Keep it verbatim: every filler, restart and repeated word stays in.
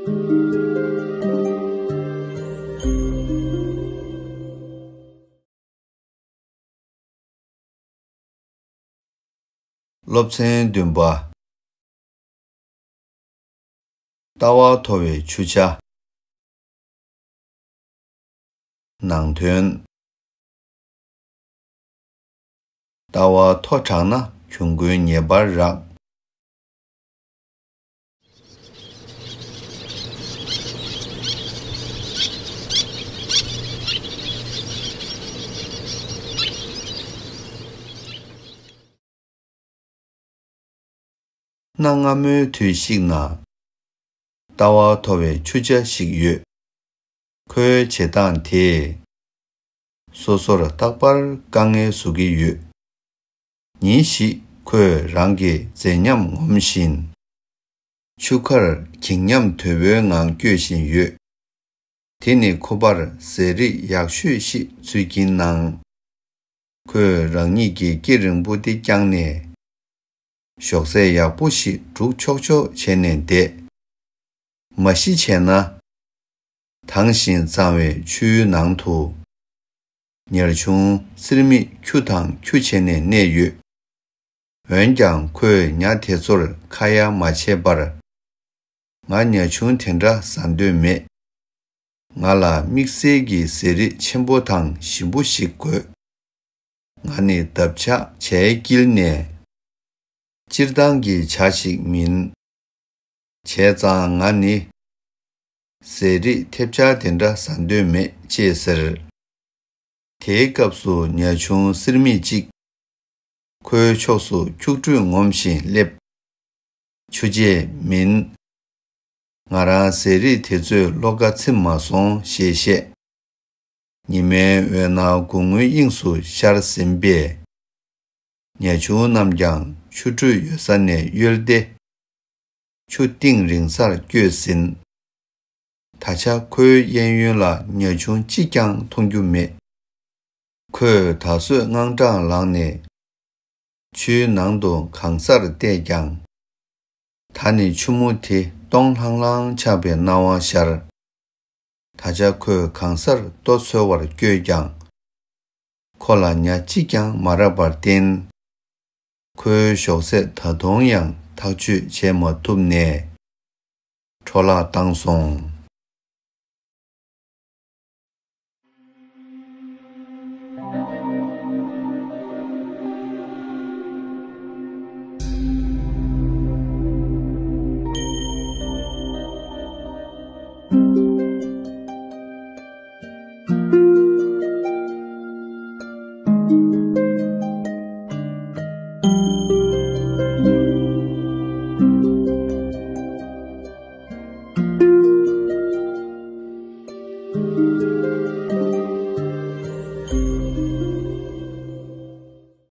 སློབ་ཚན་བདུན་པ། ལྟ་བ་མཐོ་བའི་ཆུ་བྱ། ནང་དོན། ལྟ་བ་མཐོ་དྲགས་ན་གྱོང་གུན་ངེས་པར་རག་གནའ་སྔ་མོའི་དུས་ཤིག་ན། ལྟ་བ་མཐོ་བའི་ཆུ་བྱ་ཞིག་ཡོད། ཁོའི་བྱེད་སྟངས་དེས། སོ་སོར་རྟག་པར་དཀའ་ངལ་བཟོ་གི་ཡོད། ཉིན་ཞིག་ཁོས་རང་གི་མཛེས་ཉམས་ངོམ་བཞིན། ཆུ་ཁར་འགྱིང་ཉམས་དོད་པོའི་ངང་སྐྱོད་བཞིན་ཡོད། དེ་ནི་ཁོ་པར་ཟས་རིགས་ཡག་ཤོས་ཤིག་འཛུལ་གྱིན་སྣང་། ཁོས་རང་ཉིད་ཀྱི་སྐེ་རིང་པོ་དེ་བརྐྱངས་ནས། ཞོགས་ཟས་ཡག་པོ་ཞིག་སྒྲུག་ཆོག་ཆོག་བྱས་ནས་བསྡད། མ་གཞི་བྱས་ན། དྭངས་ཤིང་གཙང་བའི་ཆུའི་ནང་དུ། ཉ་ཆུང་སིར་མིག་ཁྱུ་དང་ཁྱུ་བྱས་ནས་གནས་ཡོད། འོན་ཀྱང་ཁོས་ཉ་དེ་ཚོར་ཁ་ཡ་མ་བྱས་པར། ང་ཉ་ཆུང་དེ་འདྲ་ཟ་འདོད་མེད། ང་ལ་དམིགས་བསལ་གྱི་ཟས་རིགས་ཆེན་པོ་དང་ཞིམ་པོ་ཞིག་དགོས། ང་ནི་འདབ་ཆགས་བྱའི་དཀྱིལ་ནས། སྤྱིར་བཏང་གི་བྱ་ཞིག་མིན། བྱས་ཙང་ང་ནི། ཟས་རིགས་ཐེབས་ཆག་དེ་འདྲ་ཟ་འདོད་མེད་ཅེས་ཟེར། དེའི་སྐབས་སུ་ཉ་ཆུང་སིར་མིག་ཅིག་ཁོའི་ཕྱོགས་སུ་ཁྱུག་ཁྲོས་ངོམ་བཞིན་སླེབས། ཆུ་བྱས་མིན། ང་རང་ཟས་རིགས་དེ་ཚོས་བློ་ཁ་ཚིམ་མ་སོང་ཞེས་བཤད། ཉི་མའི་འོད་སྣང་དགུང་སྔོན་དབྱིངས་སུ་ཤར་ཟིན་པས། ཉ་ཆུང་རྣམས་ཀྱང་ཆུ་ཁྲོད་ཡོད་ས་ནས་གཡོལ་ཏེ། ཆུ་གཏིང་རིང་སར་བསྐྱོད་ཟིན། ད་ཆ་ཁོའི་གཡས་གཡོན་ལ་ཉ་ཆུང་གཅིག་ཀྱང་མཐོང་རྒྱུ་མེད། ཁོས་ད་གཟོད་དངངས་སྐྲག་ལངས་ནས། ཆུའི་ནང་དུ་གང་སར་བལྟས་ཀྱང་། ད་ནི་ཆུ་མོ་དེ་སྟོང་ལྷང་ལྷང་ཆགས་པའི་སྣང་བ་ཤར། ད་ཆ་ཁོས་གང་སར་ལྟོ་འཚོལ་བར་བསྐྱོད་ཀྱང་། ཁོ་ལ་ཉ་གཅིག་ཀྱང་མ་རག་པར་བརྟེན། ཁོའི་ཞོགས་ཟས་ད་དུང་ཡང་ཐག་གཅོད་བྱེད་མ་ཐུབ་ནས། འཕྲོ་བརླག་བཏང་སོང་།